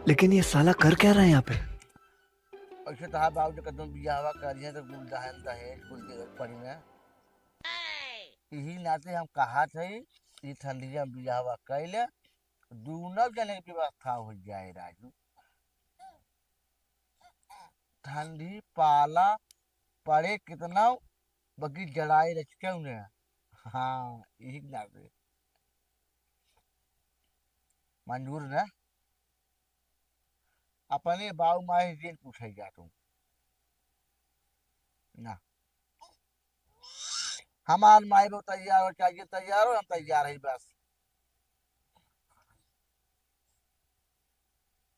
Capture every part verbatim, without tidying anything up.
लेकिन ये साला कर क्या रहा है यहाँ पे? ऐसे तो हाँ बाबूजी, कदम बियाहवा करिए तो कुल दहेज, दहेज कुल देवे के पड़ी ना। यही नाते हम कहा थे, ये ठंडिया में बियाहवा कैले, दूनो जने की व्यवस्था हो जाए राजू। ठंडी पाला पड़े कितना, बाकी जड़ाई रचके उन्हें। हाँ, यही नाते मंजूर ना। अपने बाऊ माई से जिन पूछे जा तू ना। हमार माई बाबू तैयार हो, चाहिए तैयार हो, हम तैयार है बस।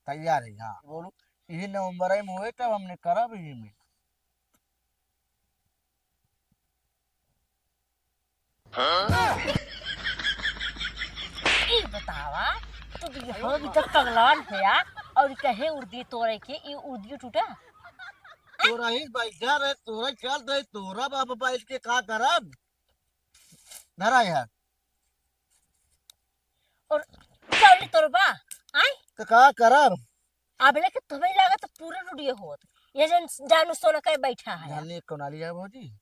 तैयार है, हाँ। बोलू, यही नवंबर में होए तब हमने करब यही में। ई बतावा, तू बियाह भी तक पगलान होया और कहे उर्दी तोरे के, ई उर्दी टूटा? तोरा ही बैठा रहे, तोरा चल रहे, तोरा बाप बैठ के का करब? धरा यार। और चल तोर बा, आय? तो का करब? अब लेके तुम्हें लागत पूरा रुडियो होत। ये जन जानू सोना के बैठा है। जाने कौन आली है भौजी?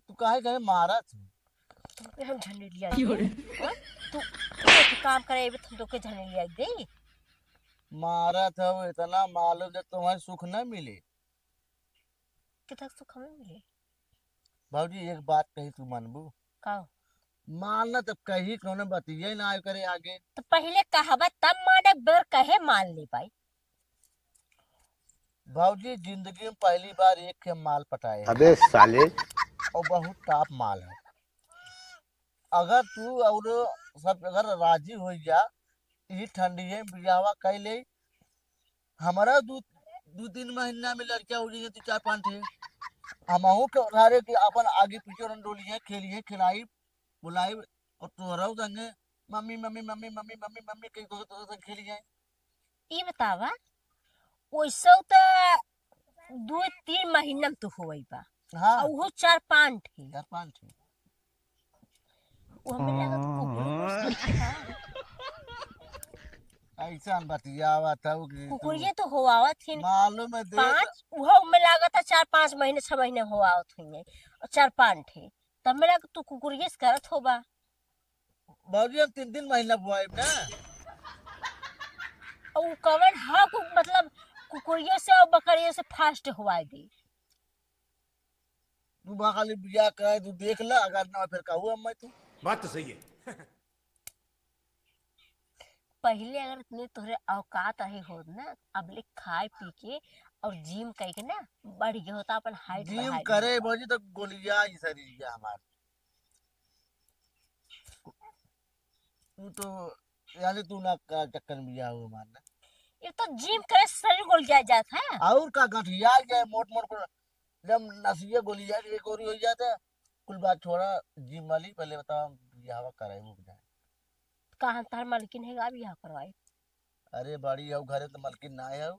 तू काहे करे मारत है? तुमके हम झंडी लिया क्यों रे? हाँ? तू, तू काम करे, अबे तुम तो के झंडी लिया दे। मारत हो इतना मालूम जब तुम्हें सुख न मिले। कितना सुख हमें मिले? बाबूजी, एक बात कही, तू मानबू? का? मान ना, तब कही, कौनो बतिये ना आए करे आगे। तो पहिले कहबा, तब माने, बेर कहे मान ले भाई। बाबूजी, जिंदगी में पहली बार एक के माल पटाए हैं। अबे साले। और बहुत टॉप माल है। अगर तू और सब अगर राजी हो जा, ई ठंडी है, बियाहवा कई ले, हमारा दू, दू तीन महीना में लड़का हो जाइए, दू चार पाँच ठे। हमहू के घरे के अपन आगे पीछे रंडोलिए, खेलिए, खिलाई, बुलाई, और तोहरा संगे मम्मी, मम्मी, मम्मी, मम्मी, मम्मी, मम्मी कही तो, तो, तो खेलिए। ई बतावा, ओइसो त दू तीन महीना में तो होई बा। हाँ। आ उहो चार पाँच ठे। चार पाँच ठे। वो हमें लगा तो कुकुर को समझा। ऐसा बतियावा था वो कि तू कुकुरिये तो होआवत हिन। मालूम है देख। पाँच, वो हमें लगा था चार पाँच महीने, छह महीने होआवत हुई है। और चार पाँच ठे। तब हमें लगा तू कुकुरिये से करत होबा। बाबूजी, हम तीन तीन महीना बुआई ना। और वो कवन हा कु-, मतलब कुकुरियों से और बकरियों से फास्ट हुआ दे। तू बा खाली बियाह करे, तू देख ले, अगर ना फिर कहू हम मैं तू। बात तो सही है। पहिले अगर इतने तोहरे औकात रहे होत ना, अब ले खाए पी के और जिम करके ना बढ़ गया होता अपन हाइट जिम बढ़ा करे लिया। भौजी तो गोलिया ही शरीर गया हमार। तू तो यानी तू ना का चक्कर में गया हो मारना। ये तो जिम करे से शरीर गोलिया जात है। और का गठिया गया मोट मोट को जब नसिए गोली जाए, एक गोली हो जाता। कुल बात छोड़ा, जिम वाली पहले बताओ, हम बियाह कराई वो जाए। कहाँ तार मालकिन है, अब बियाह करवाई? अरे बड़ी हो घरे तो मालकिन ना है।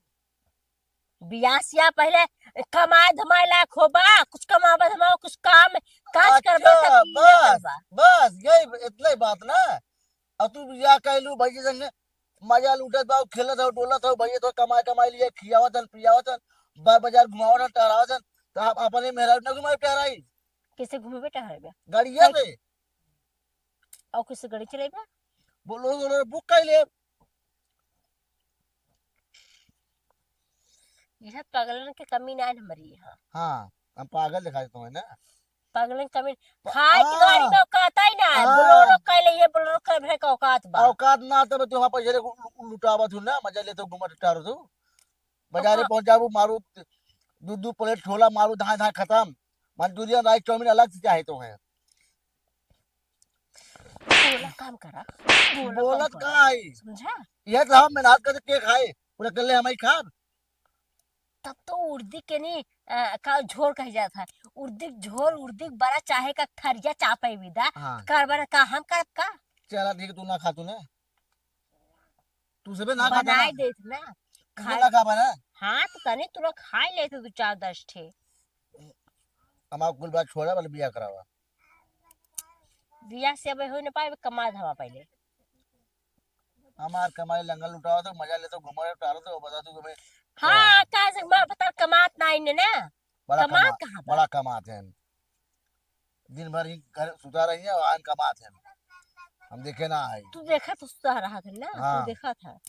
बियाह सिया पहले कमाए धमाए लायक होबा, कुछ कमाबा धमाओ, कुछ काम काज करबा अच्छा, तब बियाह बस, करबा। बस यही इतना ही बात ना। अब तू बियाह कैलू भैया संगे, मजा लूटत बा, खेलत हो, डोलत हो, भैया तो कमाए कमाए लिए खियावत हन, पियावत हन, बार बाजार घुमावत हन, टहरावत हन, तो आप अपने मेहरारू ना घुमाए टहराई? कैसे घूमबे टहराबे? गाड़िया पे। और कैसे गाड़ी चलेबे? बोलो, बोलो, बुक कर ले। यह पागलन के कमी ना है हमारी यहाँ। हाँ, हम पागल दिखाई तुम्हें ना। पागलन के कमी, पा-, खाए की हाँ। गाड़ी में औकात ही ना है। हाँ। बोलेरो कह ले, ये बोलेरो कह भरे का औकात बा। औकात ना तब तू वहाँ पर ये लु-, लु-, लुटावत हो ना, मजा लेते हो, घूमत टहरत हो। बाजारे ओका- पहुँच जाबू, मारू दू दू प्लेट छोला, मारू धाए धाए खत्म। मंचूरियन, राइस, चाउमीन अलग से चाहे तो है। बोला काम करा, बोला बोलत काम करा। का है? समझा? यह तो हम मेहनत करके के खाए, पूरा कर ले हम ही खाब। तब तो उर्दी के नहीं, अ, का झोर कह जात है। उर्दी के झोर, उर्दी के बड़ा चाहे का थरिया चापे विदा। हाँ। करबा ना का, हम करब का? चला ठीक, तू ना खा तू ना। तू सबे ना खाता बनाए ना। देत ना। तू खाए ना खाबा ना। हाँ, तो तनी तुरा खाए लेते दो चार दस ठे। हमार कुल बात छोड़ा, पहले बियाह करावा। बियाह से अब हो ना पाए, कमा धमा पहले। हमार कमाई लंगर लुटावत हो, मजा लेत हो, घूमत हो, टहलत हो, बता तू हमें। हाँ, का से मार बता, कमात ना इन्हें ना। बड़ा कमात कमा-, कहाँ बा? बड़ा कमात है। दिन भर ही घर सुता रही है और आन कमात है। हम देखे ना है। तू देखा तो सुता रहा था ना, हाँ। तू देखा था।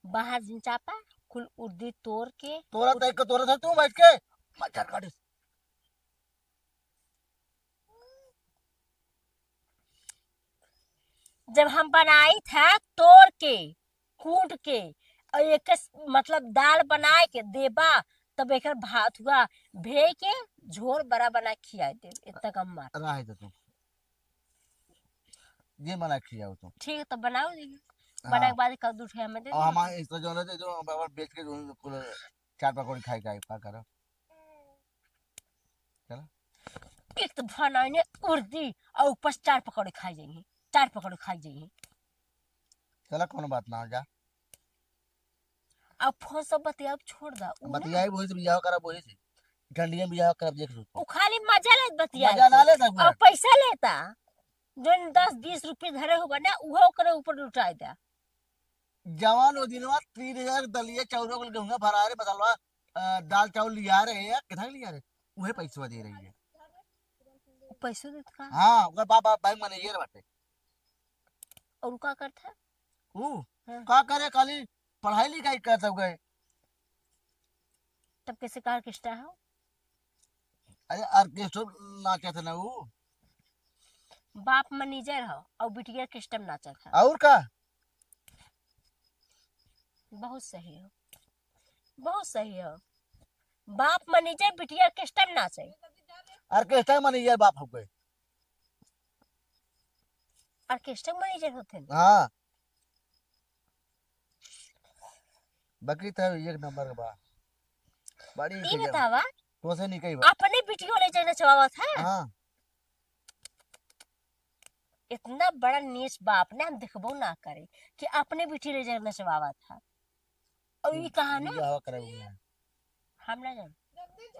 बाहर जिन चापा, कुल उर्दी तोड़ के तोरा उत- तय को तोरा था तू बैठ के। मच्छर काटिस। जब हम बनाई था तोड़ के, कूट के, और एक स-, मतलब दाल बनाए के देबा, तब एकर भात हुआ भे के झोर बड़ा बना खिया दे, इतना कम मार। रहे तो तू। ये बना खियाओ तू। ठीक है, तो बनाओ जी। हाँ। बनाए के बाद कल दूध हमें दे और दो। हमारे इस तरह जो रहते, जो हम बेच के जो कुल चार पकौड़ी खाए, खाए, का करो? चला। एक तो बनाई ने उर्दी और ऊपर से चार पकौड़े खाई जाइए, चार पकौड़े खाई जाइए। चला, कोनो बात ना हो जा। अब फोन सब बतियाब छोड़ दा, उ ना। बतियाई वही से बियाह करब वही से। ठंडिया में बियाह करब देख लो। उ खाली मजा लेत बतियाई मजा ना से। लेता और पूरा। पैसा लेता। जोन दस बीस रुपये धरे होगा ना, उहो ओकरे ऊपर लुटाई दा। जवान वो दिनवा तीन हजार दलिया चाउर कुल गेहूं भरा रे, मसाला, अ, दाल चाउर लिया रहे हैं, कितना लिया रहे? उहे पैसवा दे रही है। पैसो देत का? हाँ, ओकर बाप, बाप बैंक मैनेजर बाटे। और उ का करत है? ऊ? हाँ। का करे, खाली पढ़ाई लिखाई करत हुए। तब कैसे का ऑर्केस्ट्रा हो? अरे, ऑर्केस्ट्रा नाचत है ना ऊ। बाप मैनेजर हो और बिटिया ऑर्केस्ट्रा में नाचत है। और का? बहुत सही हो, बहुत सही हो। बाप मैनेजर, बिटिया ऑर्केस्ट्रा में नाचे। ऑर्केस्ट्रा मैनेजर बाप हो गए। ऑर्केस्ट्रा मैनेजर होते हैं। हाँ। बाकी तो एक नंबर के बा। बड़ी ई निकई बा। बतावा, तोसे निकई बा। अपने बिटियो ले जाए नचवावत है। हाँ। इतना बड़ा नीच बाप ने हम देखबो ना करे कि अपने बिटियो ले जाए नचवावत है। और ई कहा ना, बियाह करे हुए हैं। हम ना जान।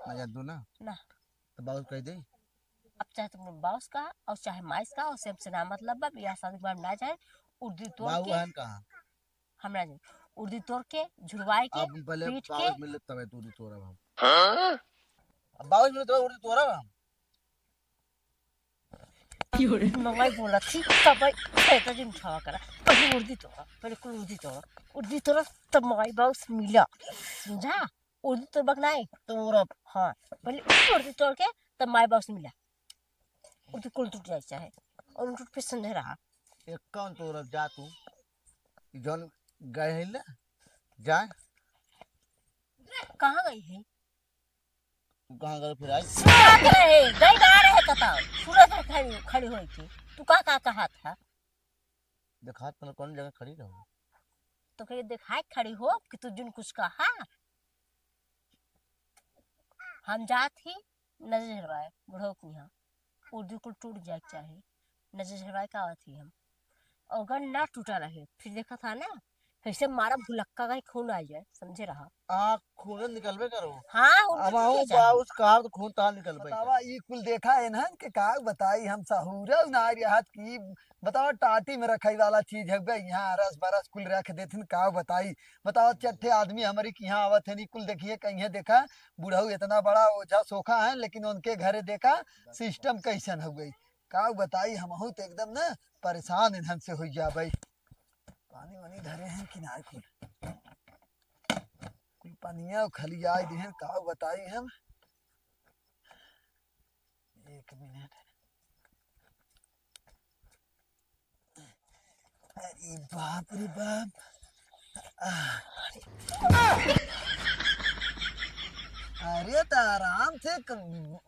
ना जान तू ना? ना। तो बाउस कह दे। अब चाहे तुम बाउस कहा और चाहे माइस कहा, उससे हमसे ना मतलब बा, बियाह शादी के बाद ना जाए। उर्दी तोड़ बाबू के बहन कहाँ? हम ना जाए। उर्दी तोड़ के, झुरवाई के, अब पहले पीट के। बाउस मिले तबे तू उर्दी तोड़ा बाबू। हाँ? अब बाउस मिले तबे उर्दी तोड़ा बाबू। की हो रे? मम्मी बोला थी, तब भाई, ऐसा दिन उठावा करा। पहले उर्दी तोड़ा, पहले कुल उर्दी तोड़ा। उर्दी तोड़ा, तब माई बाउस मिला। समझा? उर्दी तोड़ बक नाई, तोड़ब। हाँ, पहले उर्दी तोड़ के, तब माई बाउस मिला। उर्दी कुल टूट जाए चाहे। और टूट पे संदेह रहा। एक कौन तोड़ब जा तू? जौन गए है ना, जा। कहाँ गई है? तू कहाँ गए फिर आई? सुनत रहे, गई ना रहे कतौ। सुनत रहे खड़ी, खड़ी होई के। तू का, का कहा था? देखात तने कौन जगह खड़ी रहो? तो कहे देखाए खड़ी हो कि तू जुन कुछ कहा। हम जात ही नजर झरवाए, बुढ़ऊ के यहाँ। उर्दी कुल टूट जाए के चाहे। नजर झरवाए का आवत ही हम। अगर ना टूटा रहे, फिर देखा था ना, कैसे मारा भुलक्का का ही खून आ जाए, समझे रहा। आ, खून निकलबे करो। हाँ, उर्दी अब टूटे आऊं चाहे। बाउस कहा तो खून तार निकलबे बतावा, करो। ई कुल देखा इन्हन के का बताई हम, सहूरा ना रहत की बतावा, टाटी में रखाई वाला चीज हउवे, यहाँ अरस बरस कुल रख देथिन, का बताई। बतावा, चट्ठे आदमी हमरी के यहाँ आवत है, नी कुल देखिए, कहिए देखा, बुढ़ऊ इतना बड़ा ओझा सोखा है, लेकिन उनके घरे देखा, सिस्टम कैसन हउवे। का बताई, हमहू तो एकदम न परेशान इन्हन से होइ जाबे। पानी वानी धरे हैं किनारे कुल, कुल पनिया खलियाई दिहन, का बताई हम। एक मिनट। अरे बाप रे बाप। अरे त आराम से क-,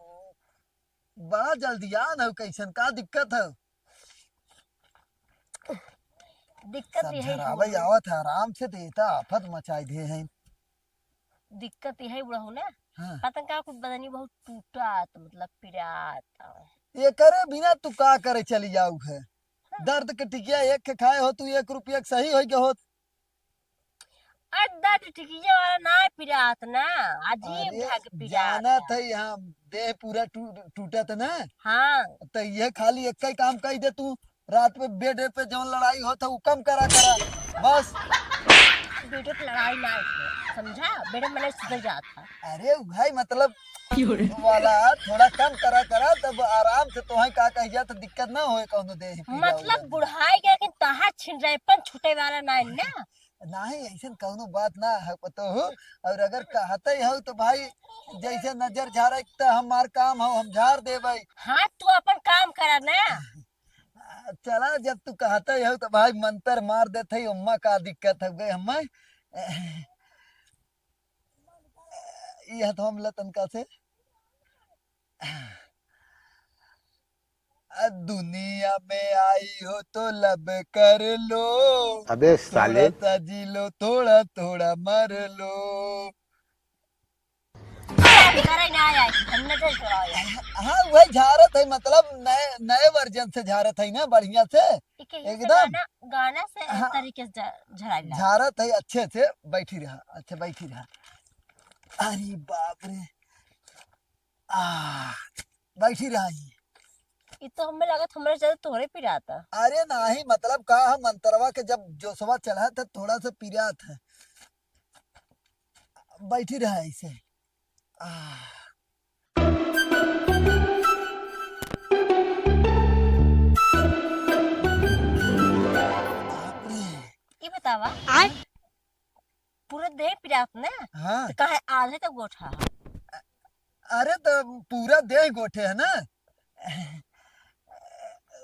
बड़ा जल्दियान हो, कैसन का दिक्कत है? दिक्कत सब यही झरावे होई। आवत है, आराम से देता आफत मचाई दे हैं। दिक्कत यही बुढ़ऊ ना। हाँ। पता का कुछ बदनी बहुत टूटात, मतलब पिरात। एकरे बिना तू का करे चली जाऊ है? हाँ। दर्द के टिकिया एक के खाए हो तू, एक रुपया के सही होई के होत। अरे दर्द टिकिया वाला ना पिरात ना, अजीब अरे, ढंग के पिरात जानत है। है, यहाँ देह पूरा टू-, टूटत ना। हाँ। तो ये खाली एक ही काम कही दे तू, रात में बेड पे जौन लड़ाई होत है, उ कम करा करा, बस। बेड पे लड़ाई ना होत है, समझा? बेड में नहीं सुतल जात है। अरे भाई, मतलब, वाला थोड़ा कम करा करा, तब आराम से तोहे का कह जात, दिक्कत ना होए कौनो देह पीड़ा मतलब, उड़ा। बुढ़ाई गया, लेकिन तहार छिनराइपन छूटे वाला ना है ना। नाही, ऐसन कौनो बात ना है, पतोहू। और अगर कहते हो तो भाई, जैसे नजर झारे त हमार काम हो, हम झार देबै। हाँ, तू अपन काम करा ना। चला, जब तू कहते हो तो भाई, मंतर मार देत है, ओम्मा का दिक्कत हो गई हमें। ये तो हम लतन का से दुनिया में आई हो तो लब कर लो। अबे साले। थोड़ा सा जी लो, थोड़ा थोड़ा मर लो। करे ना आया, हमने तो छोड़ा आया। हाँ, वही झारत है, मतलब नए, नए वर्जन से झारत है ना, बढ़िया से। ठीक है, ये एकदम। गाना, गाना से हाँ। तरीके से झा-, झड़ाई ला। झारत है अच्छे से, बैठी रहा, अच्छा बैठी रहा। अरे बाप रे, आ, बैठी रहा ही। ई तो हमें लागत हमरे से ज्यादा तोहरे पिराता। अरे नाही, मतलब का है, मंतरवा के जब जोशवा चढ़ा था, थोड़ा सा पिरात है। बैठी रहा ऐसे। आ। बाप रे। ई बतावा, आय? पूरा देह पिरात ना? हाँ। तो काहे आधे तक गोठा है? अरे, तो पूरा देह गोठे है ना।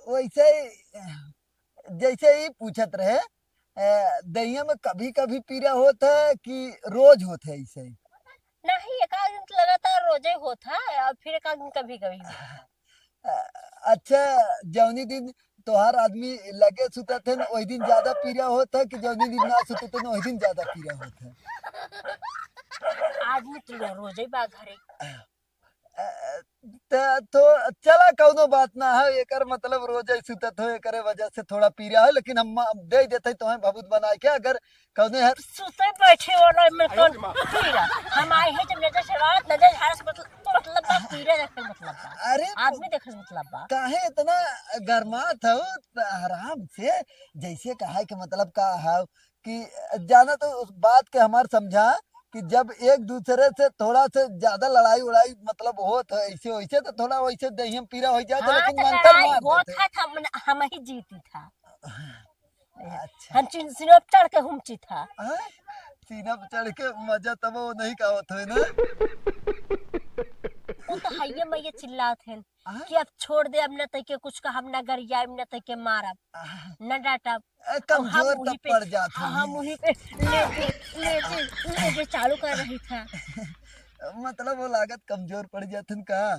वैसे ही, जैसे ही पूछत रहे, अ, देहिया में कभी-कभी पीरा होत है कि रोज होत है ऐसे ही? नहीं, एक आध दिन तो लगातार रोजे होत है और फिर एक आध दिन कभी-कभी होत है। अ, अच्छा, जौनी दिन तोहार आदमी लगे सुतत है न, वही दिन ज्यादा पीरा होत है कि जौनी दिन ना सुतत है न, वही दिन ज्यादा पीरा होत है? आदमी तो रो-, रोजे बा घरे। अ, त, तो चला, कौनो बात ना है, एकर मतलब रोजे सुतत हो, एकरे वजह से थोड़ा पीरा हो, लेकिन हम, हम दे देते तोहें भभूत बनाए के, अगर कौने हर सुते बैठे वाला में कौन पीरा? हम आए हैं जब नजर से रात, नजर झारे से मतलब, मतलब बा, पीरा देखे मतलब बा। अरे, आदमी देखे से मतलब बा। काहे इतना गरमात हो? आराम से, जैसे कहा के मतलब का है कि जाना तो उस बात के हमार समझा कि जब एक दूसरे से थोड़ा से ज्यादा लड़ाई उड़ाई मतलब होत है ऐसे वैसे, तो थोड़ा वैसे देहिया में पीरा हो जात है, हाँ, लेकिन तो मंतर लड़ाई मार होत देते। है, हम, हम ही जीती था। अच्छा। हम चिन-, सीनों पे चढ़ के हुमची था। हाँ? सीना पे चढ़ के मजा तब वो नहीं का होत है ना? वो तो हइये मइये चिल्लात हैं हाँ? कि अब छोड़ दे, अब न तइके कुछ कहब, न गरियाइब, न तइके मारब, हाँ। न डांटब। ए, और हम कमजोर वहीं तब पे, पड़ जात हाँ, हैं। हम वहीं पे लेटे, लेटे, लेटे चालू कर रही था। मतलब वो लागत कमजोर पड़ जात हैं का?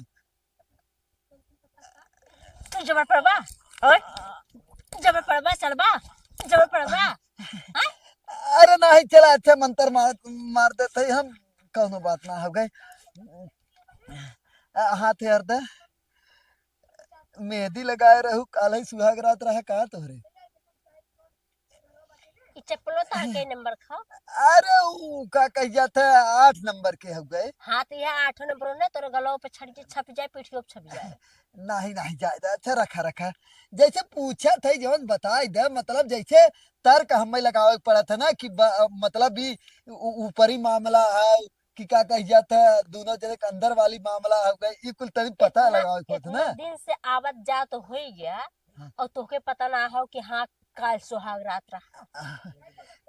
तू जबर पड़बा? ओए? जबर पड़बा, चढ़बा? जबर पड़बा? हाँ? अरे नाही, चला, अच्छा मंतर मार, मार देते ही हम, कौनो बात ना हो गए। आ, हाथ यार दे। मेहंदी लगाए रहू, काल ही सुहाग रात रहा का तोहरे? ई चप्पलो तो है के नंबर खाओ। अरे, ऊ का कह जात है, आठ नंबर के हो गए। हाँ, तो यह आठों नंबर ना, तोरे गलवा पे छप, छप जाए, पीठियों पे छप जाए। नाही, नाही, जाए दे, अच्छा, रखा, रखा। जैसे पूछत है, जवन बताई दे, मतलब, जैसे तर्क हमें लगावे के पड़त है ना कि ब-, मतलब, ई ऊ-, ऊपरी मामला है, कि का कह जात है, दोनों जने के अंदर वाली मामला हो गई, ई कुल तनी पता इतना, लगावे के होत इतना ना। दिन से आवत जात होई गया, हाँ। और तोके पता ना हो कि हाँ, काल सुहाग रात रहा।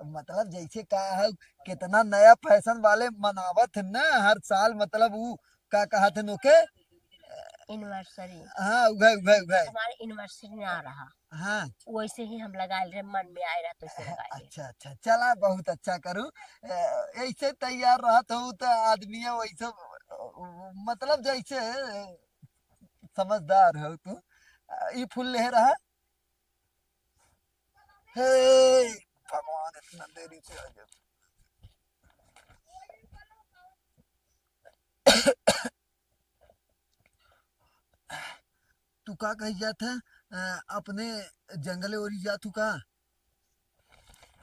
मतलब जैसे का है, कितना नया फैशन वाले मनावत है ना हर साल, मतलब ऊ का कहत है ओके? एनिवर्सरी। हाँ, उघे, उघे, उघे। हमारे एनिवर्सरी ना रहा। हाँ। वैसे ही हम लगाए रहे, मन में आए रहा तो ऐसे लगाए रहे। अच्छा, अच्छा, चला, बहुत अच्छा करू। अ, ऐसे तैयार रहत हो तो आदमी है वैसे, अ, मतलब जैसे समझदार हो तू। अ, ई फूल ले रहा। हे भगवान, इतना देरी से आ गया। तू का कही जात है, अ, अपने जंगले ओरी जात हूँ का?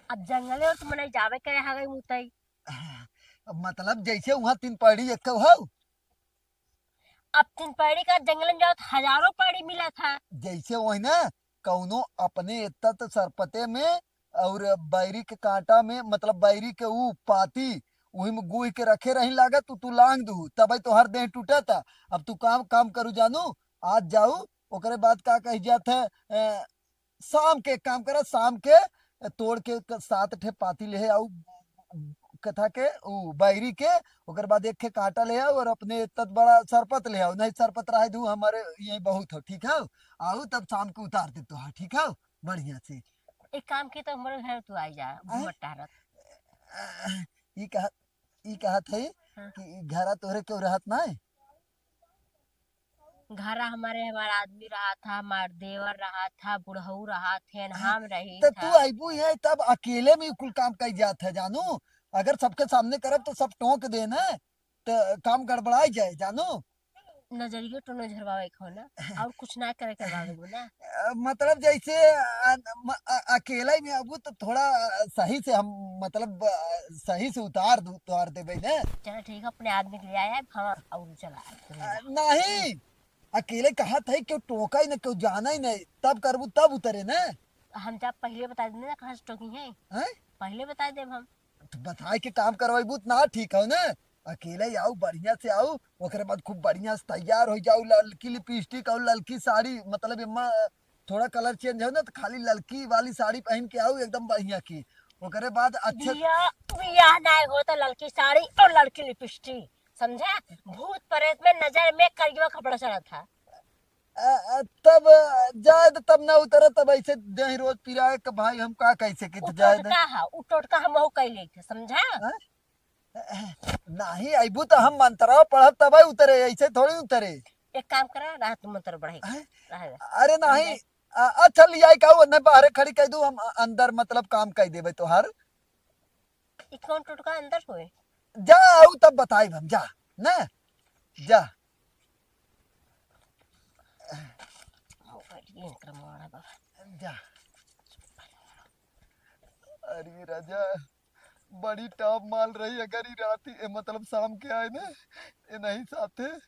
अब जंगले ओर तो मने जावे करे हवे मुतई। अब मतलब जैसे वहाँ तीन पहाड़ी एक हो। अब तीन पहाड़ी का जंगल में जाओ तो हजारों पहाड़ी मिला था। जैसे वही ना, कौनो अपने इत्तत सरपते में और बैरी के कांटा में, मतलब बैरी के ऊ पाती, वही में गुहि के रखे रही लागत, तू, तू लांग दू, तबे तोहर देह टूटत। अब तू काम, काम करू जानू, आज जाऊ, ओकरे बाद का कही जात है, अ, शाम के एक काम करा, शाम के तोड़ के क-, सात ठे पाती ले आऊ, कथा के, ऊ, बैरी के, ओकर बाद एक ठे कांटा ले आऊ और अपने इत्तत बड़ा सरपत ले आऊ, नहीं सरपत रहे दू, हमारे ये बहुत हो, ठीक है? आऊ तब शाम के उतार दे तो, हाँ, ठीक है, बढ़िया से। एक काम की, तो हमारे घर तू आई जा, आय? घूमत टहरत। ई कहा, ई कहत है हाँ। कि घरा तोहरे केहू रहत ना है? घरा हमारे, हमार आदमी रहा था, हमार देवर रहा था, बुढ़ऊ रहा थे, हाँ, हम रही तो तू था। अइबू है तब अकेले में कुल काम कई जात है जानू। अगर सबके सामने करब तो सब टोक दे ना, तो काम गड़बड़ाई जाए जानू। नजरियो टोनो झरवावे के हो ना, और कुछ ना करे करवावे के हो ना। अ, मतलब जैसे, अ, म-, अ-, अकेले में अबू तो थोड़ा, अ, सही से हम, मतलब, अ, सही से उतार दू, उतार देबे ना। चला ठीक है, अपने आदमी के ले आया, हम और चला आए। अ, नहीं, अकेले कहा था, क्यों टोका ही ना, क्यों जाना ही नहीं, तब करबू तब उतरे ना। हम जब पहले बता देंगे ना, कहाँ से टोकी है? हैं? पहले बता देब हम। तो बताए के काम करवाइबू त ना ठीक हो ना, अकेले ही आऊ, बढ़िया से आऊ, ओकरे बाद खूब बढ़िया से तैयार हो जाऊ, ललकी लिपस्टिक और ललकी साड़ी, मतलब एमा थोड़ा कलर चेंज हो ना, तो खाली ललकी वाली साड़ी पहन के आऊ एकदम बढ़िया की। ओकरे बाद अच्छे बियाह, बियाह ना हो तो ललकी साड़ी और ललकी लिपस्टिक, समझा? भूत प्रेत में नजर में करिया कपड़ा चढ़ा था। अ, अ, तब, अ, जाए दे, तब ना उतरे, तब ऐसे देह रोज पिराए के भाई, हम का कैसे के उ जाए दे। टोटका हा, उ टोटका हमहू कई लेते, समझा? हाँ? अ, अ, नाही अइबू तो हम मंतरवा पढ़ब तब उतरे, ऐसे थोड़ी उतरे। एक काम करा, रात में मंतर बढ़ाई। हैं? रहे दे। अरे नाही, अ, अच्छा लियाई का, ओने बाहरे खड़ी कई दू, हम अ-, अंदर मतलब काम कई देबे तोहार। ई कौन टोटका अंदर होए? जा, आऊ तब बताइब हम, जा, ना, जा। हो गई, ये इनकर मारा बाबा। जा। अरे राजा, बड़ी टॉप माल रही, अगर ई राती, ए, मतलब शाम के आए ना, ए नहीं साथे,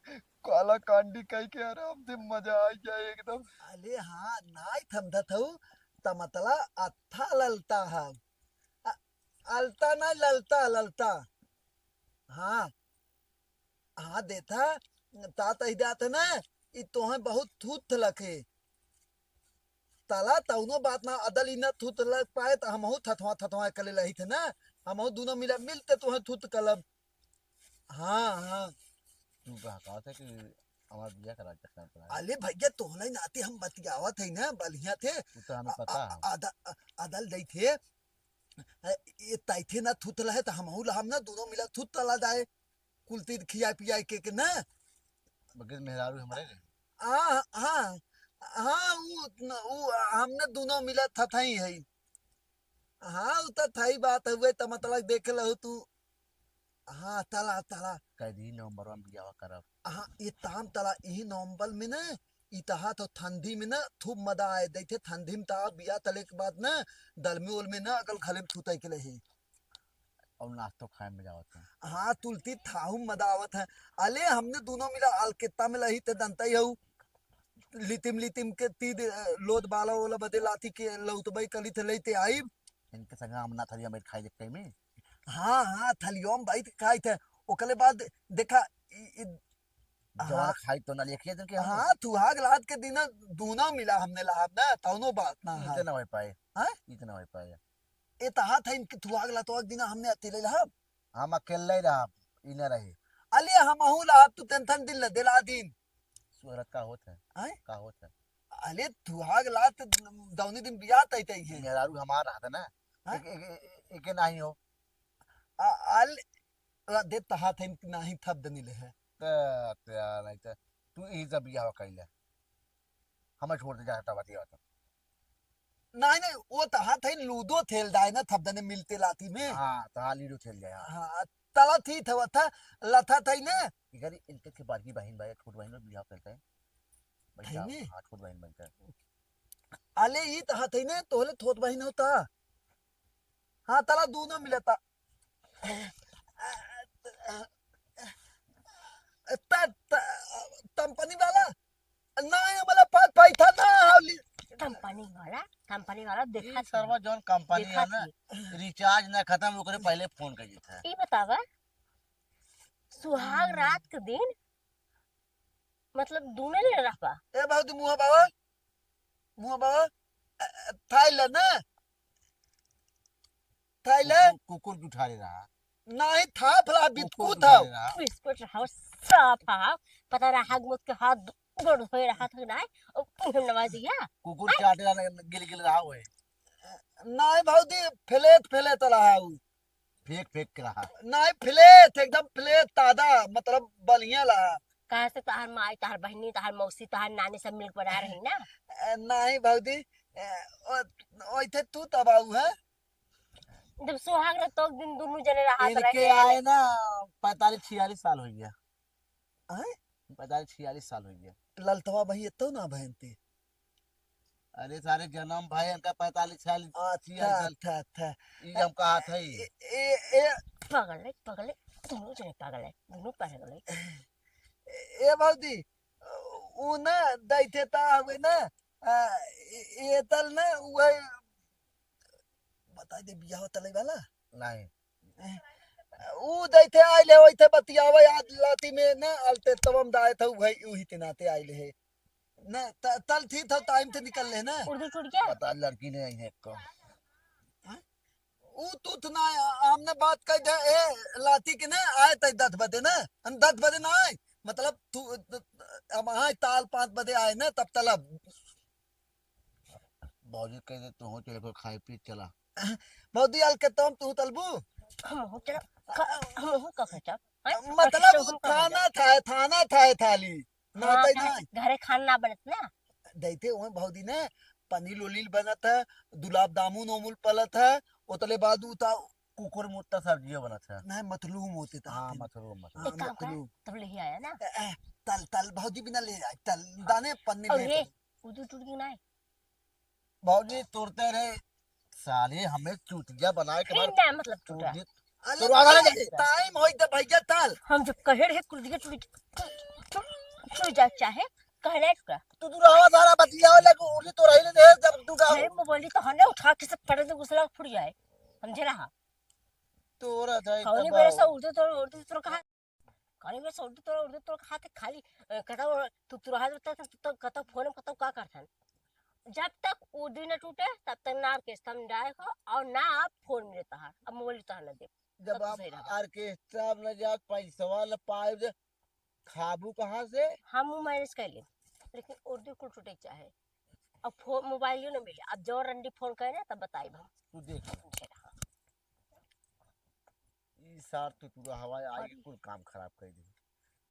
काला कांडी कई के आराम से मजा आ जाए एकदम। अले हाँ, नाई थमदत हऊ, त मतला अच्छा ललता है। अ-, अलता ना, ललता, ललता। हाँ। हाँ, देथा, तात अहि जात है ना, ई तोहे बहुत थूथ लखे। तला तउनो बात ना, अदल ई ना थूथ लग पाए, त हमहू थथवा, थथवा कले लहित है ना, हमहू दुनो मिला, मिलते तोहे थूथ कलब। हाँ, हाँ। तू बहकावत है कि हमार बियाह करा के काम करा। अले भैया, तोहलाई नाते हम बतियावत है ना, बलिया थे। उ तो हमें अ-, पता अ-, है। अद-, अ-, अदल दई थे। अ, ये तैथे ना थुथला है, तो हमहू ला हम ना दोनों मिला थुथला जाए। कुल तीन खिया पिया के, के ना। बगैर मेहरारू हमारे रहे। हाँ, हाँ, हाँ, उ, उ, हमने दोनों मिला थथई है। हाँ, उ तो थई बात हुए, तो मतलब देख लहु तू। हाँ, तला, तला। कह दी नवंबर में बियाह करब। हाँ, ये ताम तला, यही नवंबर में ना, इतहा तो ठंडी में ना, खूब मजा आए। देखे, ठंडी में ता बियाह तले के बाद ना, दलमे ओलमे ना, अगल घले में थूते के लही। और नाश्तो खाए में मजा आवत है। हाँ, तुलती थाहू मजा आवत है। अले, हमने दोनों मिला अलकेता में लही ते दंतई हऊ। लितिम लितिम के तीद, अ, लोद बाला ओला बदे लाती के लौटबई कली थे लइते आइब। इनके संग हम ना थरिया में खाई जब में। हाँ, हाँ, थलियो में बैठ के खाई थे। ओकले बाद देखा, इ, इ, जवान हाँ। खाई तो ना लेखिए दिन के हम। हाँ, तुहाग लात के दिन दूना मिला हमने लाहब ना, तौनो बात ना है। इतना हो पाए। हाँ? इतना हो पाए। ए तहा था इनके तुहाग लात वाग दिन हमने अकेले लाहब। हम अकेले ही रहब, ई ना रही। अले हमहू लाहब, तू टेंशन दिल ले, दिला दिन। सुहरत का होत है? आय? का होत है? अले तुहाग लात दौनी दिन बियाह तय तय है। मेहरारू हमार रहत है ना। हाँ? एक, एक, एक, एक नाही हो। आ, अल, रा-, दे तहा था इनके नाही थप दनी ले है। त, त यार, नहीं त, तू यही सब बियाह कर ले। हमें छोड़ दे, जा हटा बात, ये बात। नहीं, नहीं, वो तो हाथ है, लूडो खेल जाए ना, थप दने मिलते लाती में। हाँ, तो हाँ, लूडो खेल जाए, हाँ। हाँ, तला थी थवा था, लथा था ही ना। इधर इनके के बड़की बहन भाई, छोट बहन लोग बियाह करते हैं। भाई है साहब, ने? हाँ, छोट बहन बनता है। अले, ई तो हाथ है ना, तोहले थोत बहन होता। हाँ, तला दोनों मिला था। त-, त-, तंपनी वाला? नाही, मला पाच पैसा ना आवली। कंपनी वाला, कंपनी वाला ई देखा सरवा जौन कंपनी है ना, रिचार्ज ना खत्म ओकरे पहले फोन कर देता है। ई बतावा, सुहाग हम्म। रात के दिन, मतलब, दूनो जने रहबा? ए भौजी, मुँह बावा, मुँह बावा, अ, अ, थाई ले ना, थाई ले। कुकुर, कुकुर जुठारे रहा। नहीं था, फला बिस्कुट था। बिस्कुट रहा, साफ हा। पता रहा, हाथ मुत के हाथ गोड़ धोए रहा था, नहीं? ओ, हम नवाज दिया। कुकुर चाटे रहा, गिल गिल रहा हुए। नहीं भौजी, फ्लैट, फ्लैट रहा उ। फेंक, फेंक के रहा। नहीं, फ्लैट, एकदम फ्लैट, ताजा, मतलब, बढ़िया रहा। कहाँ से तोहार माई, तोहार बहिनी, तोहार मौसी, तोहार नानी सब मिलके बना रही ना? ए, नहीं भौजी, ए, ओ, ओइथे तू तब आऊ है? जब सुहाग रहे तो दिन दोनों जने रहा इनके रहे। आए ना पैंतालीस छियालीस साल हो गया। आए? पैंतालीस छियालीस साल हो गया। ललतवा भाई, एतो ना बहनती। अरे सारे जन्म भाई इनका पैंतालीस साल, अच्छा, छियालीस साल। अच्छा, अच्छा। ई हम कहा था ही। ए, ए, ए। पागल है, पागल है, दोनों जने पागल है, दोनों पागल है। ए, ए भौजी, उ ना दैते ता हवे ना, आ, ए, ए तल ना, वही बता दे, बियाह तले वाला? नहीं। उ दैते आइले, वैसे बतियावे, आज लाती में ना, अलते तबम दाए था, वही, उही ते नाते आइले है। ना, त-, तल थी था, टाइम से निकल ले ना। उर्दू छूट गया? पता लड़की ने आई है को। हाँ? उ तू तो ना, हमने बात कह दे, ए, लाती के ना, आए तै दस बजे ना, हम दस बजे ना आए, मतलब, तू, अब आए ताल पाँच बजे आए ना, तब तलब। भौजी कह दे, तू हो चले को खाए पी चला। भौजी आल के तम तू तलबू? हम हो चला, ख-, हम हो का खचा? हैं? मतलब, अच्छा, हम का थाना खचा? था, थाना था, थाली। ना हाँ, तै घर, ना। घरे खाना ना बनत ना। दैते ओए भौजी ने पनीर उनीर बनत है, गुलाब जामुन ओमुल पलत है, ओतले बाद उ ता कुकुर मुत्ता सब्जियो बनत है। नहीं, मथलूम होते ता हाँ, मथलूम, मथलूम। हाँ, एक काम कर, मथलूम। तब ले ही आया ना। ए, ए, तल, तल, भौजी बिना ले आए, तल, दाने पन्नी और में ये, तल। उदू टूट गई ना है? भौजी तोड़ते रहे, साले हमें चूतिया बनाए के फिर बाद ना मतलब टूटा। उर्दी अरे तोड़वा ना नहीं, जाए। टाइम होई त भैया तल। हम जब कहे रहे कुल दिए टूट, टूट, टूट, टूट जाए चाहे, कहना है टूटा। तू तू रहा सारा बतिया लगे उर्दी तो रही नहीं जब टूटा। अरे मोबाइल तो हने उठा के सब पड़े तो गुसला फुट जाए। समझे रहा? तोरा जाए कौनी तब बेरे से उर्दी तो, उर्दी तो कहा कहीं में से उर्दू तोरा, उर्दू तोरा खाते खाली, अ, कतौ तू, तू रहा जब तक, तू तो कतौ फोन में कतौ का करथन। जब तक उर्दू न टूटे, तब तक ना ऑर्केस्ट्रा में जाए हो और ना आप फोन में रहता है, अब मोबाइल तो ना दे। जब तब तो आप सही रहा। ऑर्केस्ट्रा में जाके पैसवा न पाए, जे खाबू कहाँ से? हम वो मैनेज कर ले, लेकिन उर्दू कुल टूटे चाहे। अब फो-, मोबाइल ही न मिले, अब जो रंडी फोन करे ना, तब बताई हम। तू देख। ई सार तो पूरा हवा आई अरे। कुल काम खराब कर दी।